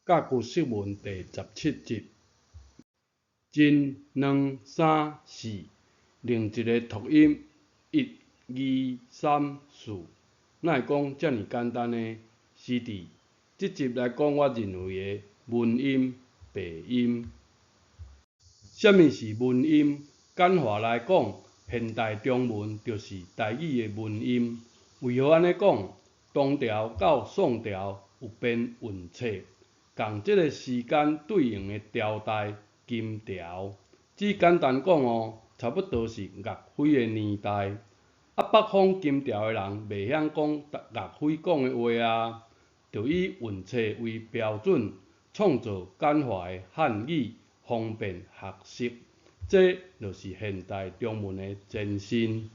甲骨釋文第十七集，真、兩、三、四，另一个讀音，一、二、三、四，哪會講遮爾簡單呢？是佇這集來講，我認為的文音、白音。啥物是文音？簡化來講，現代中文就是台語的文音。為何按呢講？唐朝到宋朝有編韻冊。仝這个時間對應的朝代金朝，只簡單講哦，差不多是岳飛的年代。啊，北方金朝的人袂曉講岳飛講的話啊，就以韻冊為標準，創造簡化的漢語，方便學習。這就是現代中文的前身。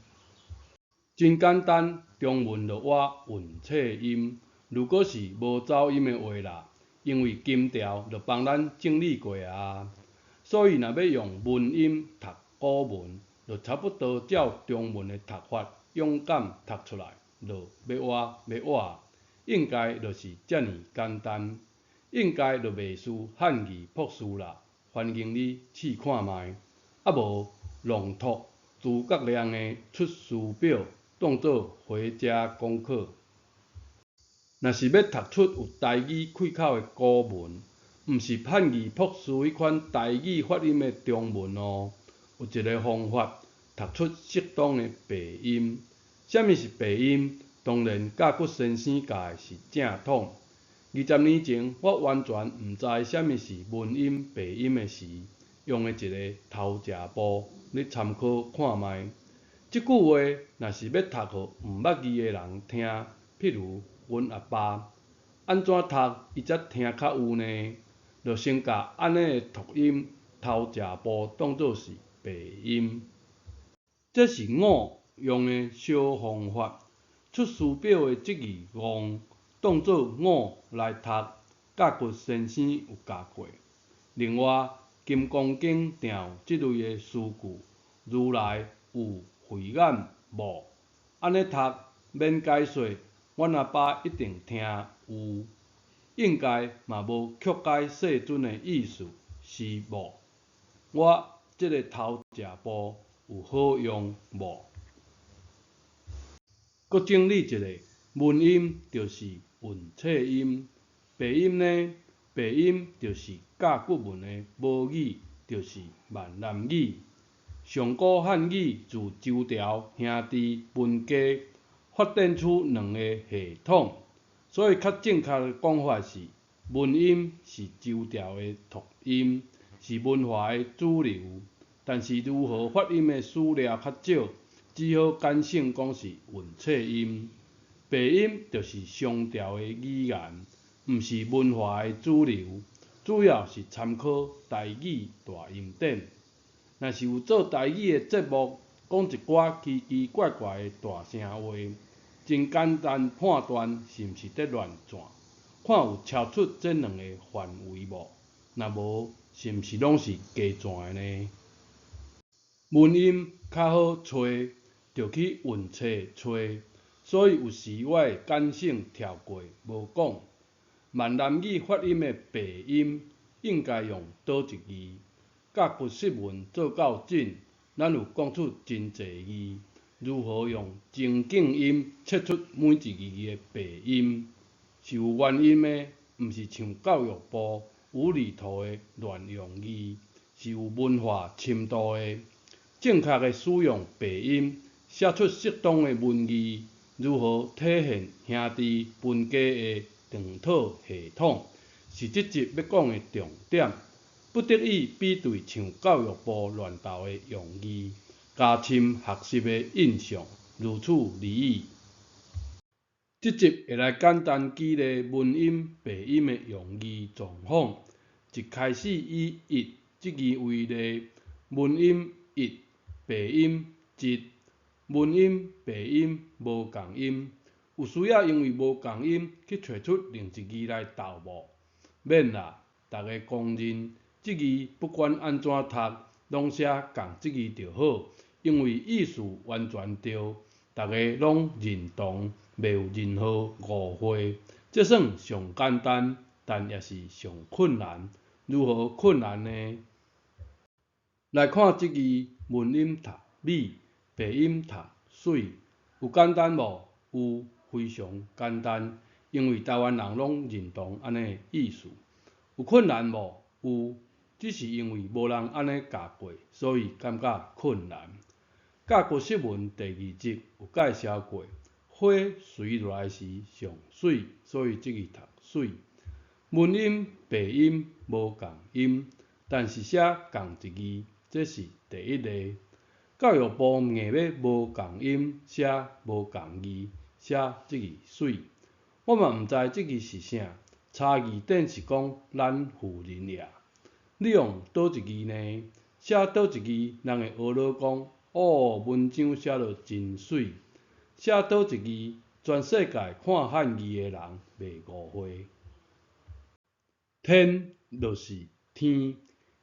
真簡單，中文就倚韻冊音。如果是無走音的話啦。因為金朝就幫咱整理過啊，所以若欲用文音讀古文，就差不多照中文的讀法，勇敢讀出來，就欲倚欲倚，應該就是遮爾簡單，應該就袂輸漢字博士啦。歡迎你試看覓，啊無朗讀諸葛亮的出師表，當做回家功課。若是欲讀出有台語氣口的古文，毋是漢字博士彼款台語發音的中文哦。有一个方法，讀出適當的白音。啥物是白音？當然甲骨先生教的是正統。二十年前，我完全毋知啥物是文音、白音的時，用的一个頭食步，你參考看覓。這句話若是欲讀予毋捌字的人聽，譬如，阮阿爸按怎讀伊才聽較有呢？就先共按呢个讀音頭食步當做是白音。這是我用的小方法。出師表的這字戇當做我來讀，甲骨先生有教過。另外，《金剛經》定有這類的詩句，如來有慧眼無？按呢讀免解說。阮阿爸一定聽有，應該嘛無曲解世尊的意思，是無？我這个頭食步有好用無？閣整理一下，文音就是韻冊音，白音呢？白音就是甲骨文的母語，就是閩南語。上古漢語自周朝兄弟分家。發展出兩个系統，所以較正確的講法是，文音是周朝的讀音，是文化的主流。但是如何發音的史料較少，只好簡稱講是韻冊音。白音就是商朝的語言，毋是文化的主流，主要是參考台語大音典。若是有做台語的節目，講一寡奇奇怪怪的大聲話，真簡單判斷是毋是佇亂轉，看有超出這兩个範圍無？若無，是毋是攏是加轉的呢？文音較好揣，就去韻冊揣，所以有時我會簡省跳過無講。閩南語發音的白音應該用佗一字？甲骨釋文做到真。咱有講出真濟字，如何用情境音切出每一字的白音，是有原因的，毋是像教育部無厘頭的亂用字，是有文化深度的。正確的使用白音，寫出適當的文字，如何體現兄弟分家的長套系統，是這集欲講的重點。不得已比對像教育部亂投的用字，加深學習的印象，如此而已。這集會來簡單舉例文音、白音的用字狀況。一開始以一這字為例，文音一，白音一，文音、白音無仝音，有需要因為無仝音去揣出另一字來鬥無？免啦，逐家公認。這字不管按怎讀，攏寫仝這字就好，因為意思完全對，逐家攏認同，袂有任何誤會。這算上簡單，但也是上困難。如何困難呢？來看這字文音讀米，白音讀水，有簡單無？有，非常簡單，因為台灣人攏認同按呢意思。有困難無？有，只是因為無人按呢教過，所以感覺困難。教國釋文第二集有介紹過，花垂落來時上媠，所以這字讀媠。文音、白音無仝音，但是寫仝一字，這是第一例。教育部硬欲無仝音寫無仝字，寫這字媠。我嘛毋知這字是啥，查字典是講咱婦人也。你用佗一字呢？寫佗一字，人會呵咾講，哦，文章寫得真媠。寫佗一字，全世界看漢字的人袂誤會。天就是天，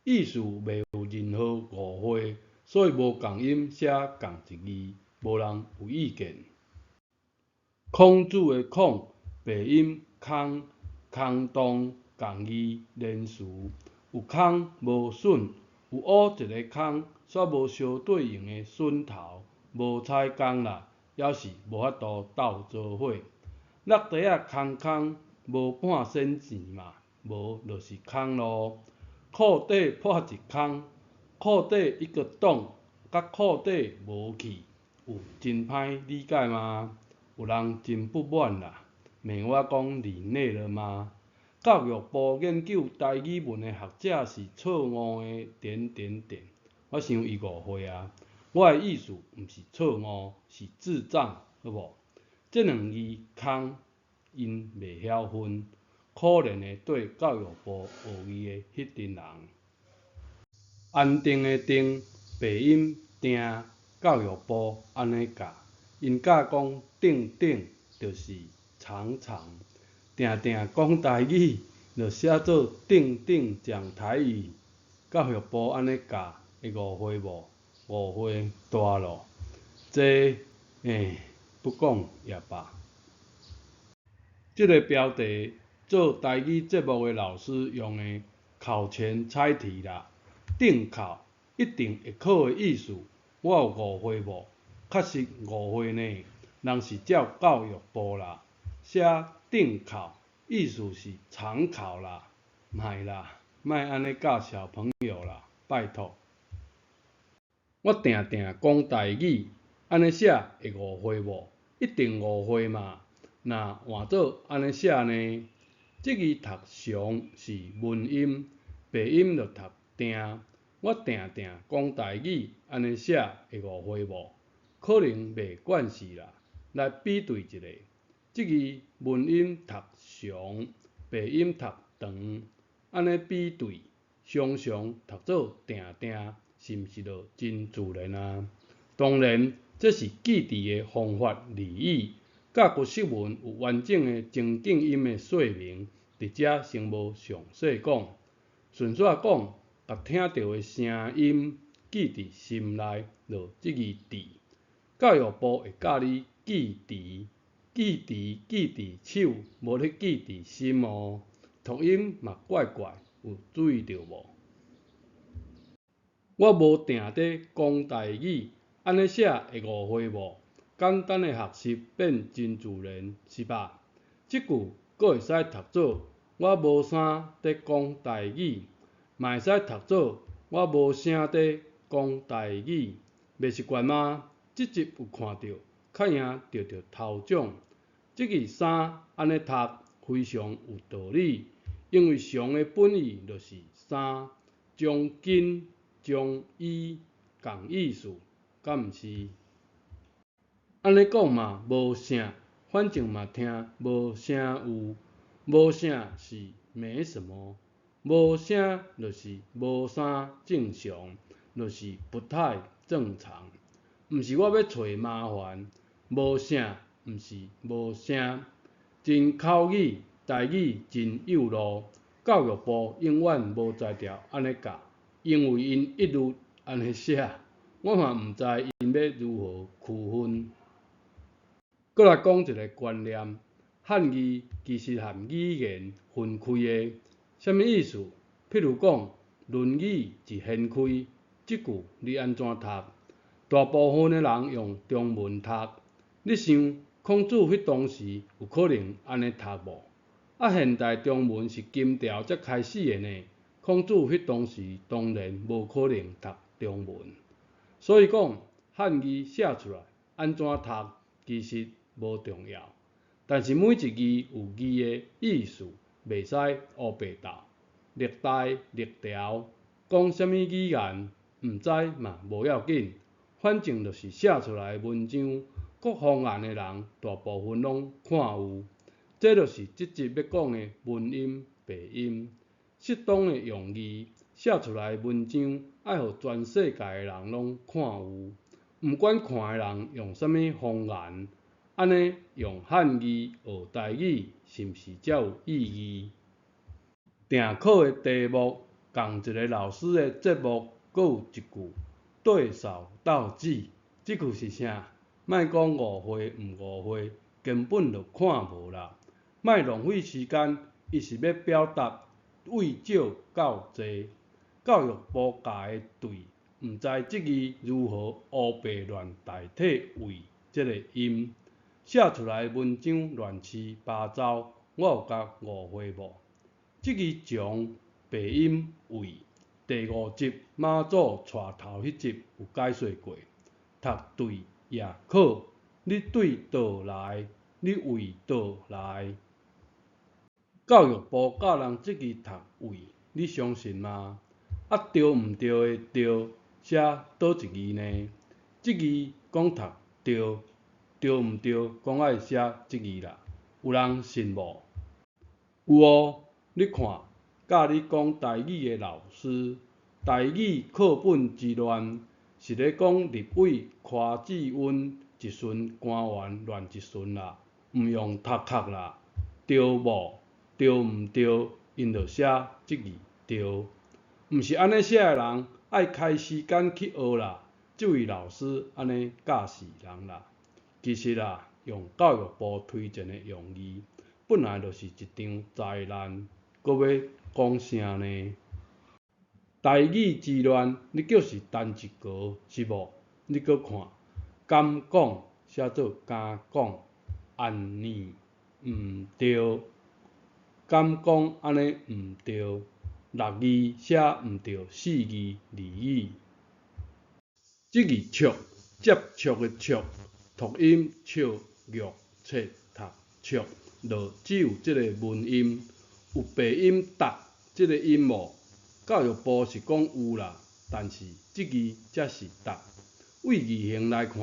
意思袂有任何誤會，所以無仝音寫仝一字，無人有意見。孔子的孔，白音空，空洞仝字連詞，有空無筍，有烏一个空，煞無相對應的筍頭，無採工啦，猶是無法度鬥做伙。落地仔空空，無半仙錢嘛，無就是空囉。褲底破一空，褲底一個洞，佮褲底無去，有真歹理解嗎？有人真不滿啦，罵我講你累了嗎？教育部研究台語文的學者是錯誤的，點點點。我想伊誤會啊，我的意思毋是錯誤，是智障，好無？這兩字空，𪜶袂曉分，可憐的綴教育部學字的彼陣人。安定的定，白音定，教育部按呢教，𪜶教講定定就是常常，定定講台語，就寫做定定講台語。教育部按呢教，會誤會無？誤會大囉。這，欸，不講也罷。這个標題做台語節目的老師用的考前猜題啦，定考一定會考的意思，我有誤會無？確實誤會呢，人是照教育部啦，寫定考，意思是常考啦，莫啦，莫按呢教小朋友啦，拜託。我定定講台語，按呢寫會誤會無？一定誤會嘛。若換做按呢寫呢？這字讀常是文音，白音就讀定。我定定講台語，按呢寫會誤會無？可能袂關係啦。來比對一下，這字文音讀常，白音讀長，按呢比對，常常讀做定定，是毋是就真自然啊？當然，這是記佇的方法而已。教國釋文有完整的情境音的說明，佇遮先無詳細講。順紲講，共聽著的聲音記佇心內，就這字佇。教育部會教你記佇，記佇記佇手，無咧記佇心哦。讀音嘛怪怪，有注意著無？我無定佇講台語，按呢寫會誤會無？簡單的學習變真自然，是吧？這句閣會使讀做我無啥佇講台語，嘛會使讀做我無啥佇講台語。袂習慣嗎？這集有看著，較贏著著頭獎。這字衫按呢讀非常有道理，因為常的本意就是衫，將巾、將衣仝意思，敢毋是？按呢講嘛無啥，反正嘛聽無聲有，無啥是沒什麼，無聲就是無啥正常，就是不太正常。毋是我欲揣麻煩，無啥毋是無聲，真口語，台語真幼路。教育部永遠無才調按呢教，因為𪜶一律按呢寫，我嘛毋知𪜶欲如何區分。閣來講一个觀念，漢漢字其實和語言分開的，啥物意思？譬如講，《論語》一掀開，這句你按怎讀？大部分的人用中文讀，你想孔子彼當時有可能按呢讀無？啊，現代中文是金朝才開始的呢，孔子彼當時當然無可能讀中文。所以講，漢字寫出來按怎讀，其實無重要。但是每一字有字的意思，袂使烏白鬥。歷代歷朝講啥物語言，毋知嘛無要緊，反正就是寫出來的文章，各方言的人大部分攏看有。這就是這集欲講的文音白音。適當的用字，寫出來的文章愛予全世界的人攏看有，毋管看的人用啥物方言，按呢用漢字學台語，是毋是才有意義？定考的題目，仝一个老師的節目，閣有一句對嫂鬥智，這句是啥？莫講誤會毋誤會，根本就看無啦。莫浪費時間，伊是欲表達對少到濟。教育部教的對，毋知這字如何烏白亂代替位這个音，寫出來的文章亂七八糟，我有共誤會無？這字從白音位，第五集媽祖帶頭彼集有解說過，讀對也可，你對佗來，你為佗來。教育部教人這字讀位，你相信嗎？啊，著毋著的著，寫佗一字呢？這字講讀著，著毋著講愛寫這字啦，有人信無？有哦，你看，教你講台語的老師，台語課本之亂，是咧講立委柯志恩一巡官員亂一巡啦，毋用讀殼啦，著無？著毋著？𪜶就寫這字著，毋是按呢寫的人，愛開時間去學啦。這位老師按呢教死人啦。其實啊，用教育部推薦的用字，本來就是一場災難，閣欲講啥呢？台語之亂，你叫是陳一閣是無？你閣看，敢講寫做敢講，按呢毋著，敢講按呢毋著，六字寫毋著四字俚語。這字觸，接觸的觸，讀音笑、玉、切、讀、觸，就只有這个文音，有白音讀這个音無？教育部是講有啦，但是這字才是讀。對字形來看，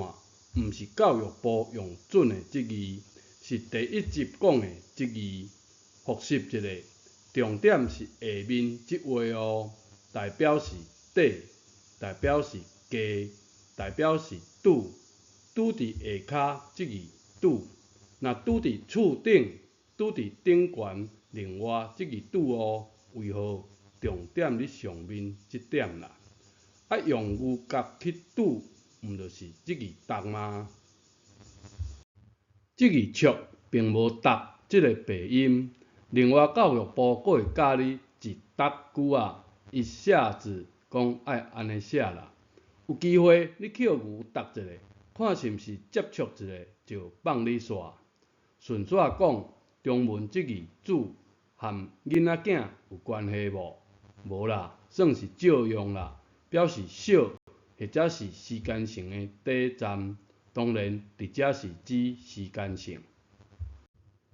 毋是教育部用準的這字，是第一集講的這字。複習一下，重點是下面這話哦，代表是底，代表是低，代表是拄，拄佇下跤這字拄，若拄佇厝頂，拄佇頂懸，另外這字拄哦，為何？重點佇上面這點啦。啊，用牛角去拄，毋就是這字觸嗎？這字觸並無讀這个白音。另外，教育部閣會教你一沓句仔，一下子講愛按呢寫啦。有機會你去予牛踏一下，看是毋是接觸一下就放你煞。順煞講，中文這字子和囡仔囝有關係無？無啦，算是借用啦，表示小或者是時間性的短暫。當然，佇遮是指時間性。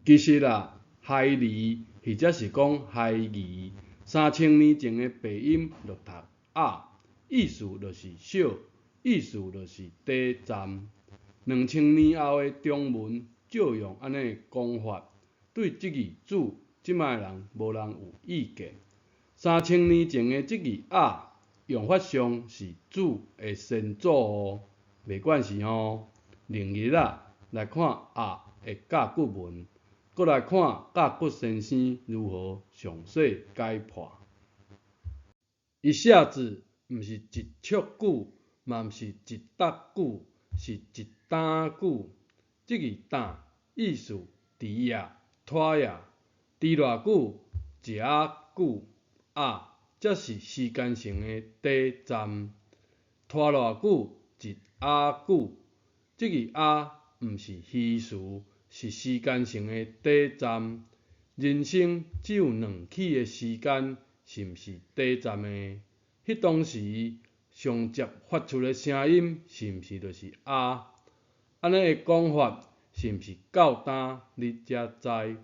其實啦，孩兒或者是講孩兒，3000年前的白音就讀仔，意思就是小，意思就是短暫。2000年後的中文照用按呢講法，對這字子，這擺人無人有意見。3000年前的這字仔，用法上是子的先祖哦，袂關係吼。另日啊，來看鴨的甲骨文，閣來看甲骨先生如何詳細解破。伊寫字毋是一尺久，嘛毋是一搭久，是一擔久。這字擔意思遲啊，拖也，佇偌久？一仔久，啊，才是時間性的短暫。拖偌久？一仔久，這字仔毋是虛詞，是時間性的短暫。人生只有兩齒的時間，是毋是短暫的？彼當時上捷發出的聲音，是毋是就是啊？按呢的講法，是毋是到今你才知？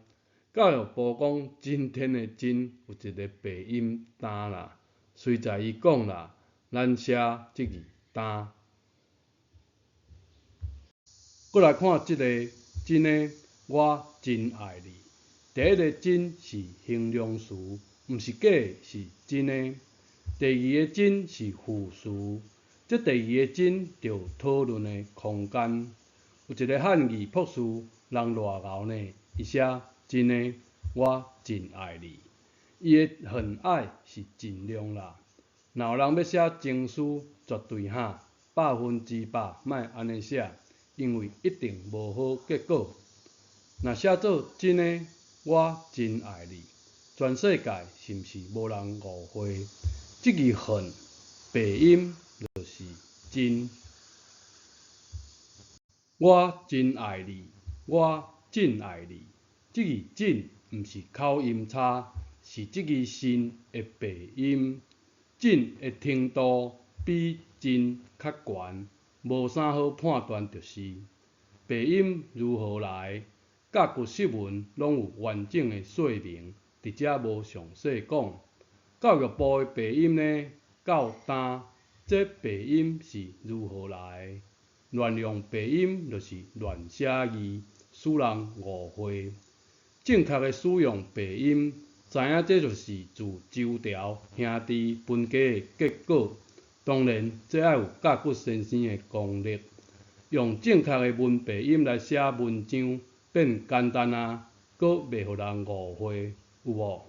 教育部講今天的今有一个白音今啦，隨在伊講啦，咱寫這字今。閣來看這个真的，我真愛你。第一个真是形容詞，毋是假的，是真的。第二个真是副詞，這第二个真就有討論的空間。有一个漢語博士，人偌𠢕呢，伊寫真的，我真愛你。伊的很愛是盡量啦。若有人欲寫情書，絕對哈100%莫按呢寫，因為一定無好結果。若寫做真的，我真愛你，全世界是毋是無人誤會？這字很白音就是真。我真愛你，我真愛你。這字真毋是口音差，是這字真的白音。真的程度比真較懸，無啥好判斷就是。白音如何來？甲骨釋文攏有完整的說明，佇遮無詳細講。教育部的白音呢？到今，這白音是如何來？亂用白音就是亂寫字，使人誤會。正確的使用白音，知影這就是自周朝兄弟分家的結果。當然，這愛有甲骨先生的功力。用正確的文白音來寫文章，變簡單啊，閣袂予人誤會，有無？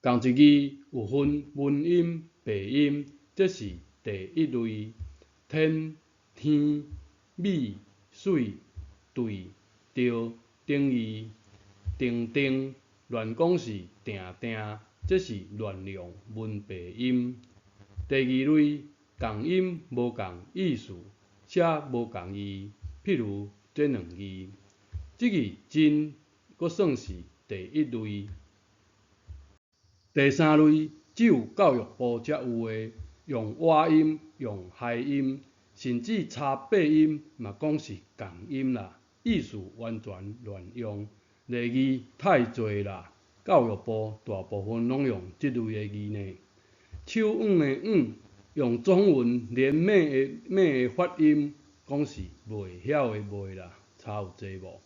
仝一字有分文音、白音，這是第一類。天、天、美、水、對、著等字。定定亂講是定定，這是亂用文白音。第二類仝音無仝意思，寫無仝字，譬如這兩字，這字真閣算是第一類。第三類只有教育部才有的，用倚音、用諧音，甚至差八音嘛講是仝音啦，意思完全亂用，例字太濟啦。教育部大部分攏用這類的字呢。手腕的腕，用中文連尾的尾的發音，講是袂曉的袂啦，差有濟無？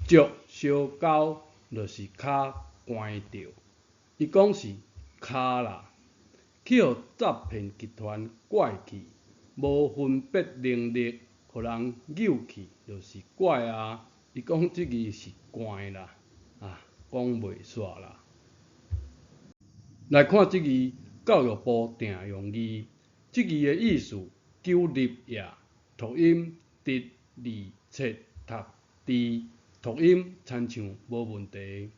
足相交就是跤關著，伊講是跤啦，去予詐騙集團拐去，無分別能力，予人誘去就是拐啊。伊講這字是關啦，啊，講袂煞啦。來看這字，教育部定用字，這字的意思糾立也，讀音直、二、切、讀、治，讀音親像無問題，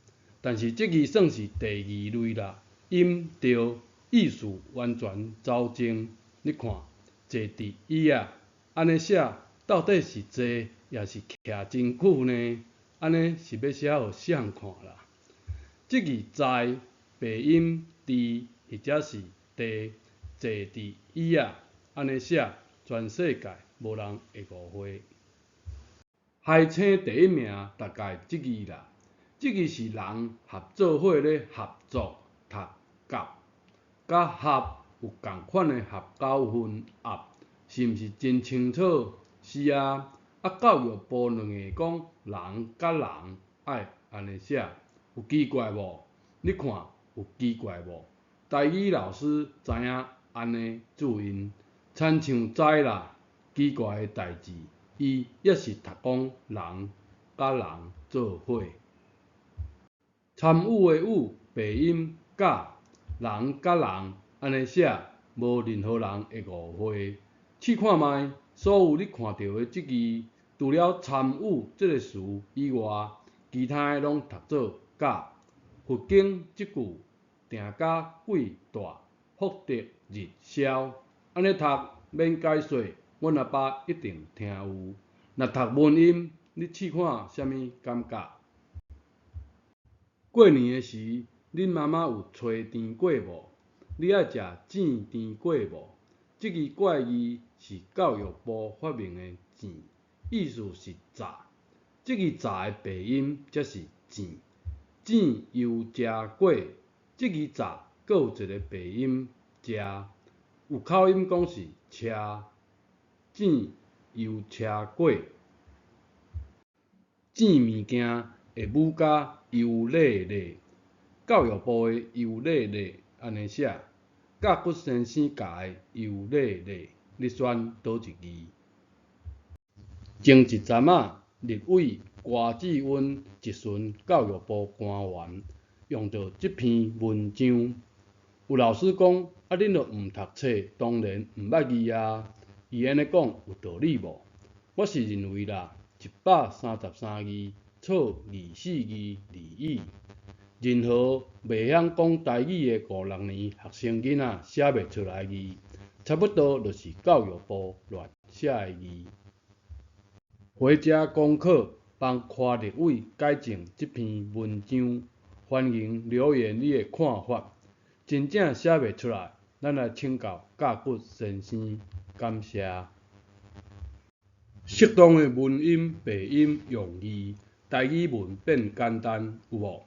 但是這字算是第二類啦，音對，意思完全走正。你看，坐佇椅仔，按呢寫到底是坐抑是徛真久呢？按呢是欲寫予誰看啦？這字在白音佇或者是地，坐佇椅仔，按呢寫，全世界無人會誤會。海星第一名大概這字啦，這字是人合做伙咧合作讀甲，佮合有仝款的合九分合，是毋是真清楚？是啊，啊教育部兩个講人佮人愛按呢寫，有奇怪無？你看有奇怪無？台語老師知影按呢注音，親像知啦，奇怪的代誌，伊抑是讀講人佮人做伙。參與的與白音佮人佮人按呢寫，無任何人會誤會。試看覓，所有你看著的這字，除了參與這个詞以外，其他的攏讀做甲。佛經這句定甲貴大，福德日消。按呢讀免解說，阮阿爸一定聽有。若讀文音，你試看啥物感覺？過年的時，恁媽媽有炊甜粿無？你愛食糋甜粿無？這支怪字是教育部發明的糋，意思是炸。這支炸的白音才是糋。糋油遮粿，這支炸閣有一个白音遮，有口音講是車。糋油車粿，糋物件會舞甲油咧咧。教育部的油咧咧按呢寫，教骨先生教的油咧咧，你選佗一字？前一陣仔，立委郭志溫質詢教育部官員，用著這篇文章，有老師講：啊，恁著毋讀冊，當然毋捌字啊。伊按呢講有道理無？我是認為啦，133字錯24字而已。任何袂曉講台語的五六年學生囡仔寫袂出來字，差不多就是教育部亂寫的字。回家功課，幫柯立委改正這篇文章，歡迎留言你的看法。真正寫袂出來，咱來請教教骨先生。感謝。適當的文音、白音用字，台語文變簡單，有無？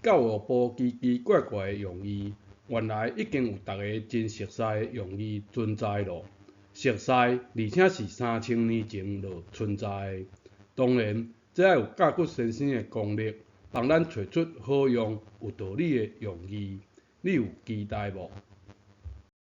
教育部奇奇怪怪的用字，原來已經有逐个真熟似的用字存在囉。熟似，而且是3000年前就存在的。當然，這愛有教骨先生的功力，幫咱揣出好用、有道理的用字。你有期待無？